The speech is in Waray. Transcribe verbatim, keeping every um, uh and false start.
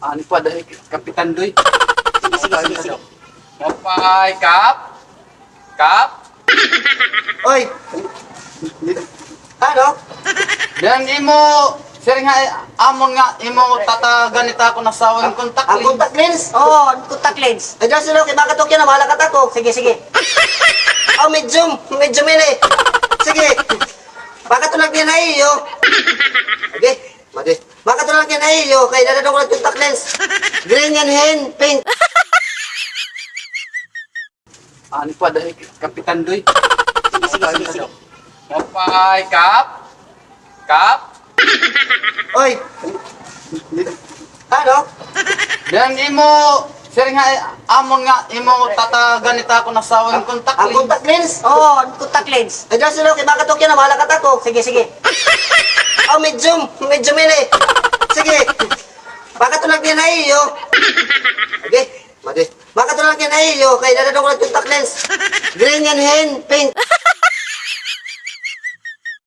Ano pa dahil Kapitan Doy? Sige, sige, sige, sige. Mapay, Kap? Kap? Oy! Ano? Dida an imo, sir, nga, amo nga, imo tatagan ito akon asawa hin contact lens. An contact lens? Oo, an contact lens. Ay, dida, sir, okay, baka to kaya na, mahala ka tako. Sige, sige. Ah, medium, medium ini. Sige. Baka to lang din ay iyo. Okay, madi. Baka to lang din ay iyo, kay dada ko nag contact lens. Green yan hin, pink. Ano pa dahil Kapitan Doy? Sige, sige, sige, sige. Mapay, Kap? Kap? Oy! Ano? Dida an imo, sir, nga, amo nga, imo tatagan ito akon asawa hin contact lens. An contact lens? Oo, an contact lens. Ay, dida, sir, okay, baka to kaya na, mahala ka tako. Sige, sige. Ah, medium, medium ini. Sige. Baka to lang din ay iyo. Okay, madi. Baka to lang din ay iyo, kay dada ko nag contact lens. Green yan hin, pink.